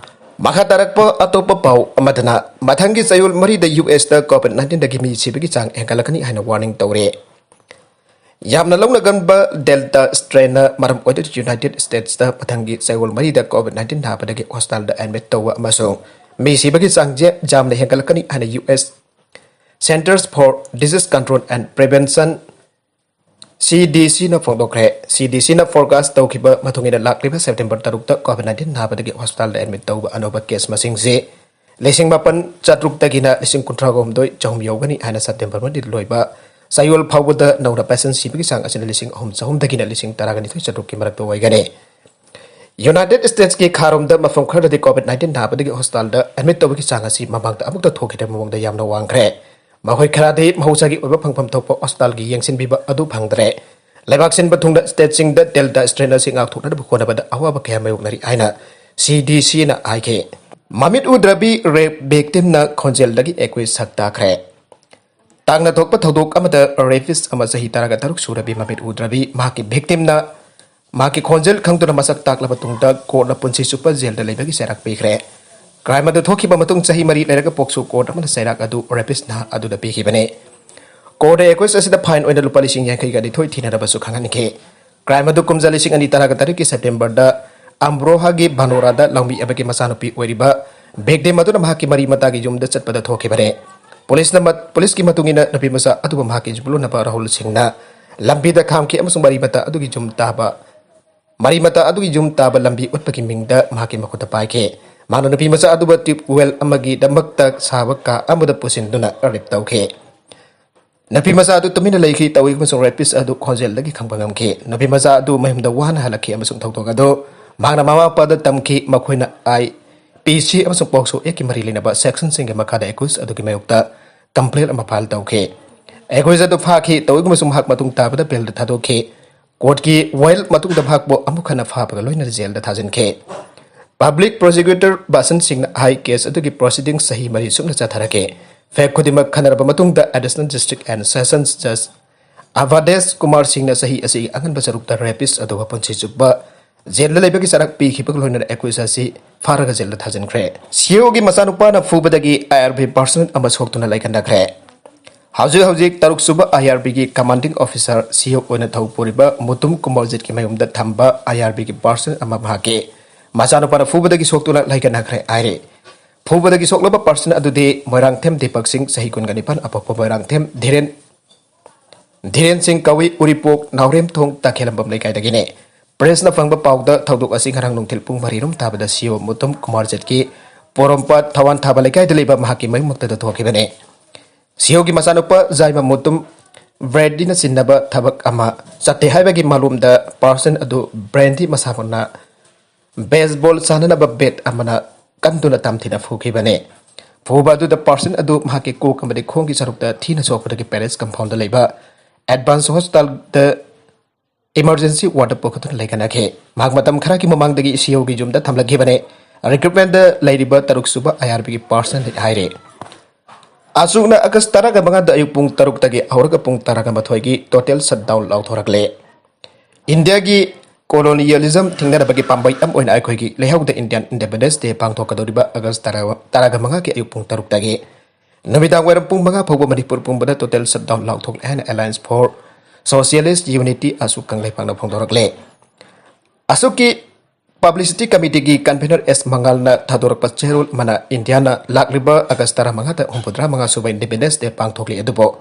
ꯃꯈꯥ ꯇꯥꯔꯛꯄ ꯑꯇꯣꯞꯄ ꯄꯥꯎ ꯑꯃꯗꯅ, ꯃꯊꯪꯒꯤ ꯆꯌꯣꯜ ꯃꯔꯤꯗ ꯌꯨ ꯑꯦꯁꯇ ꯀꯣꯚꯤꯗ ꯅꯥꯏꯟꯇꯤꯟꯗꯒꯤ ꯃꯤ ꯁꯤꯕꯒꯤ ꯆꯥꯡ ꯍꯦꯟꯒꯠꯂꯛꯀꯅꯤ ꯍꯥꯏꯅ ꯋꯥꯔꯅꯤꯡ ꯇꯧꯔꯦ꯫ ꯌꯥꯝꯅ ꯂꯧꯅꯒꯟꯕ ꯗꯦꯜꯇꯥ ꯁ꯭ꯇ꯭ꯔꯦꯟꯅ ꯃꯔꯝ ꯑꯣꯏꯗꯨꯅ ꯌꯨꯅꯥꯏꯇꯦꯗ ꯁ꯭ꯇꯦꯠꯁꯇ ꯃꯊꯪꯒꯤ ꯆꯌꯣꯜ ꯃꯔꯤꯗ ꯀꯣꯚꯤꯗ ꯅꯥꯏꯟꯇꯤꯟ ꯅꯥꯕꯗꯒꯤ ꯍꯣꯁꯄꯤꯇꯥꯜꯗ ꯑꯦꯗꯃꯤꯠ ꯇꯧꯕ ꯑꯃꯁꯨꯡ ꯃꯤ ꯁꯤꯕꯒꯤ ꯆꯥꯡꯁꯦ ꯌꯥꯝꯅ ꯍꯦꯟꯒꯠꯂꯛꯀꯅꯤ ꯍꯥꯏꯅ U S Centers for Disease Control and Prevention, ꯁꯤ ꯗꯤ ꯁꯤꯅ ꯐꯣꯡꯗꯣꯛꯈ꯭ꯔꯦ꯫ ꯁꯤ ꯗꯤ ꯁꯤꯅ ꯐꯣꯔꯀꯥꯁ ꯇꯧꯈꯤꯕ ꯃꯇꯨꯡ ꯏꯟꯅ ꯂꯥꯛꯂꯤꯕ ꯁꯦꯞꯇꯦꯝꯕꯔ ꯇꯔꯨꯛꯇ ꯀꯣꯚꯤꯗ ꯅꯥꯏꯟꯇꯤꯟ ꯅꯥꯕꯗꯒꯤ ꯍꯣꯁꯄꯤꯇꯥꯜꯗ ꯑꯦꯗꯃꯤꯠ ꯇꯧꯕ ꯑꯅꯧꯕ ꯀꯦꯁ ꯃꯁꯤꯡꯁꯤ ꯂꯤꯁꯤꯡ ꯃꯥꯄꯟ ꯆꯥꯇ꯭ꯔꯨꯛꯇꯒꯤꯅ ꯂꯤꯁꯤꯡ ꯀꯨꯟꯊ꯭ꯥ ꯍꯨꯝꯗꯣꯏ ꯆꯍꯨꯝ ꯌꯧꯒꯅꯤ ꯍꯥꯏꯅ ꯁꯦꯞꯇꯦꯝꯕꯔ ꯃꯔꯤ ꯂꯣꯏꯕ ꯆꯌꯣꯜ ꯐꯥꯎꯕꯗ ꯅꯧꯅ ꯄꯦꯁꯦꯟ ꯁꯤꯕꯒꯤ ꯆꯥꯡ ꯑꯁꯤꯅ ꯂꯤꯁꯤꯡ ꯑꯍꯨꯝ ꯆꯍꯨꯝꯗꯒꯤꯅ ꯂꯤꯁꯤꯡ ꯇꯔꯥꯒ ꯅꯤꯊꯣꯏ ꯆꯥꯇ꯭ꯔꯨꯛꯀꯤ ꯃꯔꯛꯇ ꯑꯣꯏꯒꯅꯤ꯫ ꯌꯨꯅꯥꯏꯇꯦꯗ ꯁ꯭ꯇꯦꯠꯁꯀꯤ ꯈꯥꯔꯣꯝꯗ ꯃꯐꯝ ꯈꯔꯗꯗꯤ ꯀꯣꯚꯤꯗ ꯅꯥꯏꯟꯇꯤꯟ ꯅꯥꯕꯗꯒꯤ ꯍꯣꯁꯄꯤꯇꯥꯜꯗ ꯑꯦꯗꯃꯤꯠ ꯇꯧꯕꯒꯤ ꯆꯥꯡ ꯑꯁꯤ ꯃꯃꯥꯡꯗ ꯑꯃꯨꯛꯇ ꯊꯣꯛꯈꯤꯗꯕ ꯃꯑꯣꯡꯗ ꯌꯥꯝꯅ ꯋꯥꯡꯈ꯭ꯔꯦ꯫ ꯃꯈꯣꯏ ꯈꯔꯗꯤ ꯃꯍꯧꯁꯥꯒꯤ ꯑꯣꯏꯕ ꯐꯪꯐꯝ ꯊꯣꯛꯄ ꯍꯣꯁꯄꯤꯇꯥꯜꯒꯤ ꯌꯦꯡꯁꯤꯟꯕꯤꯕ ꯑꯗꯨ ꯐꯪꯗ꯭ꯔꯦ꯫ ꯂꯩꯕꯥꯛ ꯁꯤꯟꯕ ꯊꯨꯡꯅ ꯁ꯭ꯇꯦꯠꯁꯤꯡꯗ ꯗꯦꯜꯇꯥ ꯁ꯭ꯇ꯭ꯔꯦꯟ ꯑꯁꯤ ꯉꯥꯛꯊꯣꯛꯅꯅꯕ ꯍꯣꯠꯅꯕꯗ ꯑꯋꯥꯕ ꯀꯌꯥ ꯃꯥꯌꯣꯛꯅꯔꯤ ꯍꯥꯏꯅ ꯁꯤ ꯗꯤ ꯁꯤꯅ ꯍꯥꯏꯈꯤ꯫ ꯃꯃꯤꯠ ꯎꯗ꯭ꯔꯕꯤ ꯔꯦꯞ ꯚꯤꯛꯇꯤꯝꯅ ꯈꯣꯟꯖꯦꯜꯗꯒꯤ ꯑꯦꯀ꯭ꯌꯨꯖ ꯁꯛ ꯇꯥꯈ꯭ꯔꯦ꯫ ꯇꯥꯡꯅ ꯊꯣꯛꯄ ꯊꯧꯗꯣꯛ ꯑꯃꯗ ꯔꯦꯄꯤꯁ ꯑꯃ ꯆꯍꯤ ꯇꯔꯥꯒ ꯇꯔꯨꯛ ꯁꯨꯔꯕꯤ ꯃꯃꯤꯠ ꯎꯗ꯭ꯔꯕꯤ ꯃꯍꯥꯛꯀꯤ ꯚꯤꯛꯇꯤꯝꯅ ꯃꯍꯥꯛꯀꯤ ꯈꯣꯟꯖꯦꯜ ꯈꯪꯗꯨꯅ ꯃꯁꯛ ꯇꯥꯛꯂꯕ ꯇꯨꯡꯗ ꯀꯣꯔꯠꯅ ꯄꯨꯟꯁꯤ ꯆꯨꯞꯄ ꯖꯦꯜꯗ ꯂꯩꯕꯒꯤ ꯆꯩꯔꯥꯛ ꯄꯤꯈ꯭ꯔꯦ꯫ ꯀ꯭ꯔꯥꯏꯝ ꯑꯗꯨ ꯊꯣꯛꯈꯤꯕ ꯃꯇꯨꯡ ꯆꯍꯤ ꯃꯔꯤ ꯂꯩꯔꯒ ꯄꯣꯛꯁꯣ ꯀꯣꯔꯠ ꯑꯃꯅ ꯆꯩꯔꯥꯛ ꯑꯗꯨ ꯔꯦꯄꯤꯁ ꯅꯍꯥ ꯑꯗꯨꯗ ꯄꯤꯈꯤꯕꯅꯤ꯫ ꯀꯣꯔꯠꯅ ꯑꯦꯀ꯭ꯌꯨꯖ ꯑꯁꯤꯗ ꯐꯥꯏꯟ ꯑꯣꯏꯅ ꯂꯨꯄꯥ ꯂꯤꯁꯤꯡ ꯌꯥꯡꯈꯩꯒ ꯅꯤꯊꯣꯏ ꯊꯤꯅꯅꯕꯁꯨ ꯈꯪꯍꯟꯈꯤ꯫ ꯀ꯭ꯔꯥꯏꯝ ꯑꯗꯨ ꯀꯨꯝꯖꯥ ꯂꯤꯁꯤꯡ ꯑꯅꯤ ꯇꯔꯥꯒ ꯇꯔꯦꯠꯀꯤ ꯁꯦꯞꯇꯦꯝꯕꯔꯗ ꯑꯝꯕ꯭ꯔꯣꯍꯥꯒꯤ ꯚꯥꯅꯣꯔꯥꯗ ꯂꯧꯃꯤ ꯑꯃꯒꯤ ꯃꯆꯥꯅꯨꯄꯤ ꯑꯣꯏꯔꯤꯕ ꯚꯤꯛꯇꯤꯝ ꯑꯗꯨꯅ ꯃꯍꯥꯛꯀꯤ ꯃꯔꯤ ꯃꯇꯥꯒꯤ ꯌꯨꯝꯗ ꯆꯠꯄꯗ ꯊꯣꯛꯈꯤꯕꯅꯤ꯫ ꯄꯨꯂꯤꯁꯅ ꯃ-, ꯄꯨꯂꯤꯁꯀꯤ ꯃꯇꯨꯡ ꯏꯟꯅ ꯅꯨꯄꯤ ꯃꯆꯥ ꯑꯗꯨꯕꯨ ꯃꯍꯥꯛꯀꯤ ꯌꯨꯝꯂꯣꯟꯅꯕ ꯔꯥꯍꯨꯜ ꯁꯤꯡꯅ ꯂꯝꯕꯤꯗ ꯈꯥꯝꯈꯤ ꯑꯃꯁꯨꯡ ꯃꯔꯤ ꯃꯇꯥ ꯑꯗꯨꯒꯤ ꯌꯨꯝ ꯇꯥꯕ, ꯃꯔꯤ ꯃꯇꯥ ꯑꯗꯨꯒꯤ ꯌꯨꯝ ꯇꯥꯕ ꯂꯝꯕꯤ ꯎꯠꯄꯒꯤ ꯃꯤꯡꯗ ꯃꯍꯥꯛꯀꯤ ꯃꯈꯨꯠꯇ ꯄꯥꯏꯈꯤ꯫ ꯃꯍꯥꯛꯅ ꯅꯨꯄꯤ ꯃꯆꯥ ꯑꯗꯨꯕꯨ ꯇ꯭ꯌꯨꯕ ꯋꯦꯜ ꯑꯃꯒꯤꯗꯃꯛꯇ ꯁꯥꯕ ꯀꯥ ꯑꯃꯗ ꯄꯨꯁꯤꯟꯗꯨꯅ ꯔꯦꯞ ꯇꯧꯈꯤ꯫ ꯅꯨꯄꯤ ꯃꯆꯥ ꯑꯗꯨ ꯇꯨꯃꯤꯟꯅ ꯂꯩꯈꯤ, ꯇꯧꯏ ꯑꯃꯁꯨꯡ ꯔꯦꯄꯤꯁ ꯑꯗꯨ ꯈꯣꯟꯖꯦꯜꯗꯒꯤ ꯈꯪꯕ ꯉꯝꯈꯤ꯫ ꯅꯨꯄꯤ ꯃꯆꯥ ꯑꯗꯨ ꯃꯌꯨꯝꯗ ꯋꯥꯅ ꯍꯜꯂꯛꯈꯤ ꯑꯃꯁꯨꯡ ꯊꯧꯗꯣꯛ ꯑꯗꯨ ꯃꯍꯥꯛꯅ ꯃꯃꯥ ꯃꯄꯥꯗ ꯇꯝꯈꯤ, ꯃꯈꯣꯏꯅ ꯑꯥꯏ ꯄꯤ ꯁꯤ ꯑꯃꯁꯨꯡ ꯄꯣꯛꯁꯣ ꯑꯦꯛꯀꯤ ꯃꯔꯤ ꯂꯩꯅꯕ ꯁꯦꯛꯁꯟꯁꯤꯡꯒꯤ ꯃꯈꯥꯗ ꯑꯦꯀ꯭ꯌꯨꯖ ꯑꯗꯨꯒꯤ ꯃꯥꯌꯣꯛꯇ ꯀꯝꯄ꯭ꯂꯦꯟ ꯑꯃ ꯐꯥꯏꯜ ꯇꯧꯈꯤ꯫ ꯑꯦꯀ꯭ꯌꯨꯖ ꯑꯗꯨ ꯐꯥꯈꯤ, ꯇꯧꯏꯒꯨꯝꯕꯁꯨꯡ ꯃꯍꯥꯛ ꯃꯇꯨꯡ ꯇꯥꯕꯗ ꯕꯦꯜꯗ ꯊꯥꯗꯣꯛꯈꯤ꯫ ꯀꯣꯔꯠꯀꯤ ꯋꯥꯌꯦꯜ ꯃꯇꯨꯡꯗ ꯃꯍꯥꯛꯄꯨ ꯑꯃꯨꯛ ꯍꯟꯅ ꯐꯥꯕꯒ ꯂꯣꯏꯅꯅ ꯖꯦꯜꯗ ꯊꯥꯖꯤꯟꯈꯤ꯫ ꯄꯕ꯭ꯂꯤꯛ ꯄ꯭ꯔꯣꯁꯤꯀ꯭ꯌꯨꯇꯔ ꯕꯥꯁꯟ ꯁꯤꯡꯅ ꯍꯥꯏ, ꯀꯦꯁ ꯑꯗꯨꯒꯤ ꯄ꯭ꯔꯣꯁꯤꯗꯤꯡꯁ ꯆꯍꯤ ꯃꯔꯤ ꯆꯨꯞꯅ ꯆꯠꯊꯔꯛꯈꯤ꯫ ꯐꯦꯛ ꯈꯨꯗꯤꯡꯃꯛ ꯈꯟꯅꯔꯕ ꯃꯇꯨꯡꯗ ꯑꯦꯗꯤꯁꯅꯦꯜ ꯗꯤꯁꯇ꯭ꯔꯤꯛ ꯑꯦꯟ ꯁꯦꯁꯟꯁ ꯖꯖ ꯑꯚꯥꯗꯦꯁ ꯀꯨꯃꯥꯔ ꯁꯤꯡꯅ ꯆꯍꯤ ꯑꯁꯤꯒꯤ ꯑꯉꯟꯕ ꯁꯔꯨꯛꯇ ꯔꯦꯄꯤꯁ ꯑꯗꯨ ꯃꯄꯨꯟꯁꯤ ꯆꯨꯞꯄ ꯖꯦꯜꯗ ꯂꯩꯕꯒꯤ ꯆꯔꯥꯛ ꯄꯤꯈꯤꯕꯒ ꯂꯣꯏꯅꯅ ꯑꯦꯀ꯭ꯌꯨꯁ ꯑꯁꯤ ꯐꯥꯔꯒ ꯖꯦꯜꯗ ꯊꯥꯖꯤꯟꯈ꯭ꯔꯦ꯫ ꯁꯤꯑꯣꯒꯤ ꯃꯆꯥꯅꯨꯄꯥꯅ ꯐꯨꯕꯗꯒꯤ ꯑꯥꯏ ꯑꯥꯔ ꯕꯤ ꯄꯥꯔꯁꯟ ꯑꯃ ꯁꯣꯛꯇꯨꯅ ꯂꯩꯈꯟꯅꯈ꯭ꯔꯦ꯫ ꯍꯧꯖꯤꯛ ꯍꯧꯖꯤꯛ ꯇꯔꯨꯛ ꯁꯨꯕ ꯑꯥꯏ ꯑꯥꯔ ꯕꯤꯒꯤ ꯀꯃꯥꯟꯗꯤꯡ ꯑꯣꯐꯤꯁꯥꯔ ꯁꯤꯑꯣ ꯑꯣꯏꯅ ꯊꯧ ꯄꯨꯔꯤꯕ ꯃꯨꯇꯨꯝ ꯀꯨꯃꯥꯔꯖꯤꯠꯀꯤ ꯃꯌꯨꯝꯗ ꯊꯝꯕ ꯑꯥꯏ ꯑꯥꯔ ꯕꯤꯒꯤ ꯄꯥꯔꯁꯟ ꯑꯃ ꯃꯍꯥꯛꯀꯤ ꯃꯆꯥꯅꯨꯄꯥꯅ ꯐꯨꯕꯗꯒꯤ ꯁꯣꯛꯇꯨꯅ ꯂꯩꯈꯟꯅꯈ꯭ꯔꯦ ꯍꯥꯏꯔꯤ꯫ ꯐꯨꯕꯗꯒꯤ ꯁꯣꯛꯂꯕ ꯄꯥꯔꯁꯟ ꯑꯗꯨꯗꯤ ꯃꯣꯏꯔꯥꯡꯊꯦꯝ ꯗꯤꯄꯛ ꯁꯤꯡ, ꯆꯍꯤ ꯀꯨꯟꯒ ꯅꯤꯄꯥꯟ, ꯑꯄꯣꯛꯄ ꯃꯣꯏꯔꯥꯡꯊꯦꯝ ꯙꯤꯔꯦꯟ ꯙꯤꯔꯦꯟ ꯁꯤꯡ ꯀꯧꯏ, ꯎꯔꯤꯄꯣꯛ ꯅꯥꯎꯔꯦꯝꯊꯣꯡ ꯇꯈꯦꯂꯝꯕꯝ ꯂꯩꯀꯥꯏꯗꯒꯤꯅꯤ꯫ ꯄ꯭ꯔꯦꯁꯅ ꯐꯪꯕ ꯄꯥꯎꯗ ꯊꯧꯗꯣꯛ ꯑꯁꯤ ꯉꯔꯥꯡ ꯅꯨꯡꯊꯤꯜ ꯄꯨꯡ ꯃꯔꯤ ꯔꯣꯝ ꯇꯥꯕꯗ ꯁꯤꯑꯣ ꯃꯨꯇꯨꯝ ꯀꯨꯃꯥꯔꯖꯤꯠꯀꯤ ꯄꯣꯔꯣꯝꯄꯥꯠ ꯊꯋꯥꯟ ꯊꯥꯕ ꯂꯩꯀꯥꯏꯗ ꯂꯩꯕ ꯃꯍꯥꯛꯀꯤ ꯃꯌꯨꯝꯃꯛꯇꯗ ꯊꯣꯛꯈꯤꯕꯅꯤ꯫ ꯁꯤꯑꯣꯒꯤ ꯃꯆꯥꯅꯨꯄꯥ ꯖꯥꯏꯃ ꯃꯨꯇꯨꯝ ꯕ꯭ꯔꯦꯟꯗꯤꯅ ꯆꯤꯟꯅꯕ ꯊꯕꯛ ꯑꯃ ꯆꯠꯇꯦ ꯍꯥꯏꯕꯒꯤ ꯃꯥꯂꯣꯝꯗ ꯄꯥꯔꯁꯟ ꯑꯗꯨ ꯕ꯭ꯔꯦꯟꯗꯤ ꯃꯁꯥꯃꯛꯅ ꯕꯦꯁꯕꯣꯜ ꯁꯥꯟꯅꯅꯕ ꯕꯦꯠ ꯑꯃꯅ ꯀꯟꯗꯨꯅ ꯇꯝꯊꯤꯅ ꯐꯨꯈꯤꯕꯅꯤ꯫ ꯐꯨꯕ ꯑꯗꯨꯗ ꯄꯥꯔꯁꯟ ꯑꯗꯨ ꯃꯍꯥꯛꯀꯤ ꯀꯣꯛ ꯑꯃꯗꯤ ꯈꯣꯡꯒꯤ ꯁꯔꯨꯛꯇ ꯊꯤꯅ ꯁꯣꯛꯄꯗꯒꯤ ꯄꯦꯔꯤꯁ ꯀꯝꯄꯥꯎꯟꯗ ꯂꯩꯕ ꯑꯦꯗꯚꯥꯟꯁ ꯍꯣꯁꯄꯤꯇꯥꯜꯗ ꯏꯃꯔꯖꯦꯟꯁꯤ ꯋꯥꯔꯗ ꯄꯨꯈꯠꯇꯨꯅ ꯂꯩꯈꯠꯅꯈꯤ꯫ ꯃꯍꯥꯛ ꯃꯇꯝ ꯈꯔꯒꯤ ꯃꯃꯥꯡꯗꯒꯤ ꯁꯤꯑꯣꯒꯤ ꯌꯨꯝꯗ ꯊꯝꯂꯛꯈꯤꯕꯅꯤ꯫ ꯔꯤꯀ꯭ꯔꯨꯠꯃꯦꯟꯗ ꯂꯩꯔꯤꯕ ꯇꯔꯨꯛ ꯁꯨꯕ ꯑꯥꯏ ꯑꯥꯔ ꯕꯤꯒꯤ ꯄꯥꯔꯁꯟ ꯍꯥꯏꯔꯦ꯫ ꯑꯁꯨꯛꯅ ꯑꯒꯁ ꯇꯔꯥꯒ ꯃꯉꯥꯗ ꯑꯌꯨꯛ ꯄꯨꯡ ꯇꯔꯨꯛꯇꯒꯤ ꯍꯧꯔꯒ ꯄꯨꯡ ꯇꯔꯥꯒ ꯃꯥꯊꯣꯏꯒꯤ ꯇꯣꯇꯦꯜ ꯁꯠꯗꯥꯎꯟ ꯂꯥꯎꯊꯣꯔꯛꯂꯦ꯫ ꯏꯟꯗꯤꯌꯥꯒꯤ ꯀꯣꯂꯣꯅꯤꯌꯦꯂꯤꯖꯝ ꯊꯤꯡꯅꯅꯕꯒꯤ ꯄꯥꯝꯕꯩ ꯑꯃ ꯑꯣꯏꯅ ꯑꯩꯈꯣꯏꯒꯤ ꯂꯩꯍꯧꯗ ꯏꯟꯗꯤꯌꯥꯟ ꯏꯟꯗꯤꯄꯦꯟꯗꯦꯟꯁ ꯗꯦ ꯄꯥꯡꯊꯣꯛꯀꯗꯧꯔꯤꯕ ꯑꯒꯁ ꯇꯔꯥ-, ꯇꯔꯥꯒ ꯃꯉꯥꯒꯤ ꯑꯌꯨꯛ ꯄꯨꯡ ꯇꯔꯨꯛꯇꯒꯤ ꯅꯨꯃꯤꯗꯥꯡ ꯋꯥꯏꯔꯝ ꯄꯨꯡ ꯃꯉꯥ ꯐꯥꯎꯕ ꯃꯅꯤꯄꯨꯔ ꯄꯨꯝꯕꯗ ꯇꯣꯇꯦꯜ ꯁꯠꯗꯥꯎꯟ ꯂꯥꯎꯊꯣꯛꯂꯦ ꯍꯥꯏꯅ ꯑꯦꯂꯥꯏꯟꯁ ꯐꯣꯔ ꯁꯣꯁꯤꯌꯦꯂꯤꯁ ꯌꯨꯅꯤꯇꯤ, ꯑꯁꯨ, ꯀꯪꯂꯩꯄꯥꯛꯅ ꯐꯣꯡꯗꯣꯔꯛꯂꯦ꯫ ꯑꯁꯨꯛꯀꯤ ꯄꯕ꯭ꯂꯤꯁꯤꯇꯤ ꯀꯃꯤꯇꯤꯒꯤ ꯀꯟꯚꯦꯅꯔ ꯑꯦꯁ ꯃꯉꯥꯜꯅ ꯊꯥꯗꯣꯔꯛꯄ ꯆꯦꯔꯣꯜ ꯑꯃꯅ ꯏꯟꯗꯤꯌꯥꯅ ꯂꯥꯛꯂꯤꯕ ꯑꯒꯁ ꯇꯔꯥꯃꯉꯥꯗ ꯍꯨꯝꯐꯨꯇꯔꯥ ꯃꯉꯥ ꯁꯨꯕ ꯏꯟꯗꯤꯄꯦꯟꯗꯦꯟꯁ ꯗꯦ ꯄꯥꯡꯊꯣꯛꯂꯤ ꯑꯗꯨꯕꯨ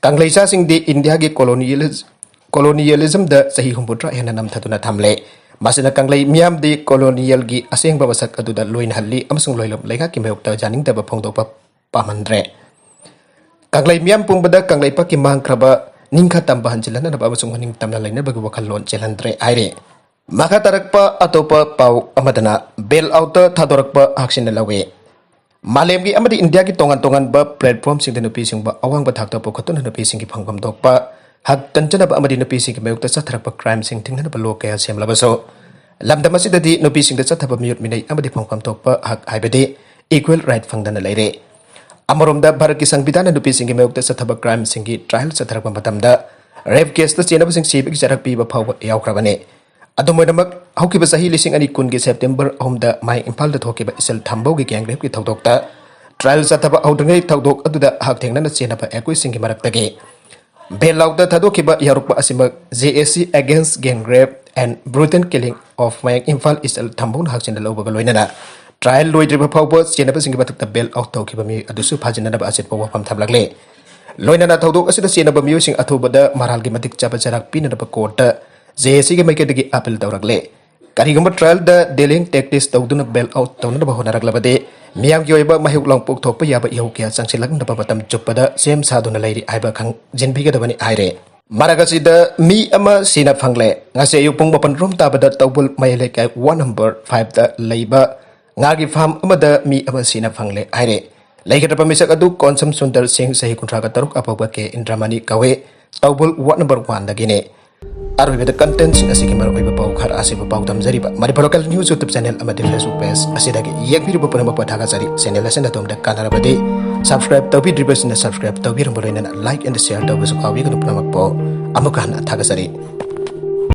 ꯀꯪꯂꯩꯆꯥꯁꯤꯡꯗꯤ ꯏꯟꯗꯤꯌꯥꯒꯤ ꯀꯣꯂꯣꯅꯤꯌꯦꯂꯤꯁ-, ꯀꯣꯂꯣꯅꯤꯌꯦꯂꯤꯖꯝꯗ ꯆꯍꯤ ꯍꯨꯝꯐꯨꯇꯔꯥ ꯍꯦꯟꯅ ꯅꯝꯊꯗꯨꯅ ꯊꯝꯂꯦ꯫ ꯃꯁꯤꯅ ꯀꯪꯂꯩ ꯃꯤꯌꯥꯝꯗꯤ ꯀꯣꯂꯣꯅꯤꯌꯦꯜꯒꯤ ꯑꯁꯦꯡꯕ ꯃꯁꯛ ꯑꯗꯨꯗ ꯂꯣꯏꯅꯍꯜꯂꯤ ꯑꯃꯁꯨꯡ ꯂꯣꯏꯂꯝ ꯂꯩꯉꯥꯛꯀꯤ ꯃꯥꯌꯣꯛꯇ ꯌꯥꯅꯤꯡꯗꯕ ꯐꯣꯡꯗꯣꯛꯄ ꯄꯥꯝꯍꯟꯗ꯭ꯔꯦ꯫ ꯀꯪꯂꯩ ꯃꯤꯌꯥꯝ ꯄꯨꯝꯕꯗ ꯀꯪꯂꯩꯄꯥꯛꯀꯤ ꯃꯥꯡꯈ꯭ꯔꯕ ꯅꯤꯡꯈꯥ ꯇꯝꯕ ꯍꯟꯖꯤꯜꯍꯟꯅꯕ ꯑꯃꯁꯨꯡ ꯃꯅꯤꯡ ꯇꯝꯅ ꯂꯩꯅꯕꯒꯤ ꯋꯥꯈꯜꯂꯣꯟ ꯆꯦꯜꯍꯟꯗ꯭ꯔꯦ ꯍꯥꯏꯔꯤ꯫ ꯃꯈꯥ ꯇꯥꯔꯛꯄ ꯑꯇꯣꯞꯄ ꯄꯥꯎ ꯑꯃꯗꯅ ꯕꯦꯜ ꯑꯥꯎꯠꯇ ꯊꯥꯗꯣꯔꯛꯄ ꯍꯛꯁꯤꯟꯅ ꯂꯧꯏ꯫ ꯃꯥꯂꯦꯝꯒꯤ ꯑꯃꯗꯤ ꯏꯟꯗꯤꯌꯥꯒꯤ ꯇꯣꯉꯥꯟ ꯇꯣꯉꯥꯟꯕ ꯄ꯭ꯂꯦꯠꯐꯣꯔꯝꯁꯤꯡꯗ ꯅꯨꯄꯤꯁꯤꯡꯕꯨ ꯑꯋꯥꯡꯕ ꯊꯥꯛꯇ ꯄꯨꯈꯠꯇꯨꯅ ꯅꯨꯄꯤꯁꯤꯡꯒꯤ ꯐꯪꯐꯝ ꯊꯣꯛꯄ ꯍꯛ ꯀꯟꯖꯅꯕ ꯑꯃꯗꯤ ꯅꯨꯄꯤꯁꯤꯡꯒꯤ ꯃꯥꯌꯣꯛꯇ ꯆꯠꯊꯔꯛꯄ ꯀ꯭ꯔꯥꯏꯝꯁꯤꯡ ꯊꯤꯡꯅꯅꯕ ꯂꯣ ꯀꯌꯥ ꯁꯦꯝꯂꯕꯁꯨ, ꯂꯝꯗꯝ ꯑꯁꯤꯗꯗꯤ ꯅꯨꯄꯤꯁꯤꯡꯗ ꯆꯠꯊꯕ ꯃꯤꯑꯣꯠ ꯃꯤꯅꯩ ꯑꯃꯗꯤ ꯐꯪꯐꯝ ꯊꯣꯛꯄ ꯍꯛ ꯍꯥꯏꯕꯗꯤ ꯏꯀ꯭ꯋꯦꯜ ꯔꯥꯏꯠ ꯐꯪꯗꯅ ꯂꯩꯔꯦ꯫ ꯑꯃꯔꯣꯝꯗ ꯚꯥꯔꯠꯀꯤ ꯁꯪꯕꯤꯙꯥꯟꯅ ꯅꯨꯄꯤꯁꯤꯡꯒꯤ ꯃꯥꯌꯣꯛꯇ ꯆꯠꯊꯕ ꯀ꯭ꯔꯥꯏꯝꯁꯤꯡꯒꯤ ꯇ꯭ꯔꯥꯏꯜ ꯆꯠꯊꯔꯛꯄ ꯃꯇꯝꯗ ꯔꯦꯞ ꯀꯦꯁꯇ ꯆꯦꯟꯅꯕꯁꯤꯡ ꯁꯤꯕꯒꯤ ꯆꯩꯔꯥꯛ ꯄꯤꯕ ꯐꯥꯎꯕ ꯌꯥꯎꯈ꯭ꯔꯕꯅꯤ꯫ ꯑꯗꯨꯝ ꯑꯣꯏꯅꯃꯛ, ꯍꯧꯈꯤꯕ ꯆꯍꯤ ꯂꯤꯁꯤꯡ ꯑꯅꯤ ꯀꯨꯟꯒꯤ ꯁꯦꯞꯇꯦꯝꯕꯔ ꯑꯍꯨꯝꯗ ꯃꯌꯥꯡ ꯏꯝꯐꯥꯜꯗ ꯊꯣꯛꯈꯤꯕ ꯏꯆꯜ ꯊꯝꯕꯧꯒꯤ gang rapeꯀꯤ ꯊꯧꯗꯣꯛꯇ trial ꯆꯠꯊꯕ ꯍꯧꯗ꯭ꯔꯤꯉꯩ ꯊꯧꯗꯣꯛ ꯑꯗꯨꯗ ꯍꯛꯊꯦꯡꯅꯅ ꯆꯦꯟꯅꯕ accusesꯁꯤꯡꯒꯤ ꯃꯔꯛꯇꯒꯤ bail outꯇ ꯊꯥꯗꯣꯛꯈꯤꯕ ꯌꯥꯎꯔꯛꯄ ꯑꯁꯤꯃꯛ J A C Against Gang Rape and Brutal Killing of ꯃꯌꯥꯡ ꯏꯝꯐꯥꯜ ꯏꯆꯜ ꯊꯝꯕꯧꯅ ꯍꯛꯆꯤꯟꯅ ꯂꯧꯕꯒ ꯂꯣꯏꯅꯅ trial ꯂꯣꯏꯗ꯭ꯔꯤꯕ ꯐꯥꯎꯕ ꯆꯦꯟꯅꯕꯁꯤꯡꯒꯤ ꯃꯊꯛꯇ bail out ꯇꯧꯈꯤꯕ ꯃꯤꯑꯣꯏ ꯑꯗꯨꯁꯨ ꯐꯥꯖꯤꯟꯅꯅꯕ ꯑꯆꯦꯠꯄ ꯋꯥꯐꯝ ꯊꯝꯂꯛꯂꯦ꯫ ꯂꯣꯏꯅꯅ ꯊꯧꯗꯣꯛ ꯑꯁꯤꯗ ꯆꯦꯟꯅꯕ ꯃꯤꯑꯣꯏꯁꯤꯡ ꯑꯊꯨꯕꯗ ꯃꯔꯥꯜꯒꯤ ꯃꯇꯤꯛ ꯆꯥꯕ ꯆꯩꯔꯥꯛ ꯄꯤꯅꯅꯕ courtꯇ J A Cꯒꯤ ꯃꯥꯏꯀꯩꯗꯒꯤ appeal ꯇꯧꯔꯛꯂꯦ꯫ ꯀꯔꯤꯒꯨꯝꯕ trialꯗ delaying tactics ꯇꯧꯗꯨꯅ bail out ꯇꯧꯅꯅꯕ ꯍꯣꯠꯅꯔꯛꯂꯕꯗꯤ, ꯃꯤꯌꯥꯝꯒꯤ ꯑꯣꯏꯕ ꯃꯍꯩ ꯂꯥꯡꯄꯣꯛ ꯊꯣꯛꯄ ꯌꯥꯕ ꯏꯍꯧ ꯀꯌꯥ ꯆꯪꯁꯤꯜꯂꯛꯅꯕ ꯃꯇꯝ ꯆꯨꯞꯄꯗ ꯁꯦꯝ ꯁꯥꯗꯨꯅ ꯂꯩꯔꯤ ꯍꯥꯏꯕ ꯈꯪꯖꯤꯟꯕꯤꯒꯗꯕꯅꯤ ꯍꯥꯏꯔꯦ꯫ ꯃꯔꯛ ꯑꯁꯤꯗ ꯃꯤ ꯑꯃ ꯁꯤꯅ ꯐꯪꯂꯦ꯫ ꯉꯁꯤ ꯑꯌꯨꯛ ꯄꯨꯡ ꯃꯥꯄꯟ ꯔꯣꯝ ꯇꯥꯕꯗ ꯇꯧꯕꯨꯜ ꯃꯌꯥꯏ ꯂꯩꯀꯥꯏ ward number fiveꯇ ꯂꯩꯕ ꯉꯥꯒꯤ farm ꯑꯃꯗ ꯃꯤ ꯑꯃ ꯁꯤꯅ ꯐꯪꯂꯦ ꯍꯥꯏꯔꯦ꯫ ꯂꯩꯈꯤꯗ꯭ꯔꯕ ꯃꯤꯁꯛ ꯑꯗꯨ ꯀꯣꯟꯁꯝ ꯁꯨꯟꯗꯔ ꯁꯤꯡ, ꯆꯍꯤ ꯀꯨꯟꯊ꯭ꯔꯥꯒ ꯇꯔꯨꯛ, ꯑꯄꯧꯕ ꯀꯦ ꯏꯟꯗ꯭ꯔꯃꯅꯤ ꯀꯧꯏ꯫ ꯇꯧꯕꯨꯜ ward number oneꯗꯒꯤꯅꯤ꯫ ꯑꯔꯣꯏꯕꯗ contentꯁꯤꯡ ꯑꯁꯤꯒꯤ ꯃꯔꯨꯑꯣꯏꯕ ꯄꯥꯎ ꯈꯔ ꯑꯁꯤꯕꯨ ꯄꯥꯎꯗꯝꯖꯔꯤꯕ Manipur local news YouTube channel ꯑꯃꯗꯤ Facebook page ꯑꯁꯤꯗꯒꯤ ꯌꯦꯡꯕꯤꯔꯤꯕ ꯄꯨꯝꯅꯃꯛꯄꯨ ꯊꯥꯒꯠꯆꯔꯤ꯫ Channel ꯑꯁꯤꯅ ꯑꯗꯣꯝꯗ ꯀꯥꯟꯅꯔꯕꯗꯤ subscribe ꯇꯧꯕꯤꯗ꯭ꯔꯤꯕꯁꯤꯡꯅ subscribe ꯇꯧꯕꯤꯔꯝꯕ ꯂꯣꯏꯅꯅ like and share ꯇꯧꯕꯁꯨ ꯀꯥꯎꯕꯤꯒꯅꯨ꯫ ꯄꯨꯝꯅꯃꯛꯄꯨ ꯑꯃꯨꯛꯀ ꯍꯟꯅ ꯊꯥꯒꯠꯆꯔꯤ꯫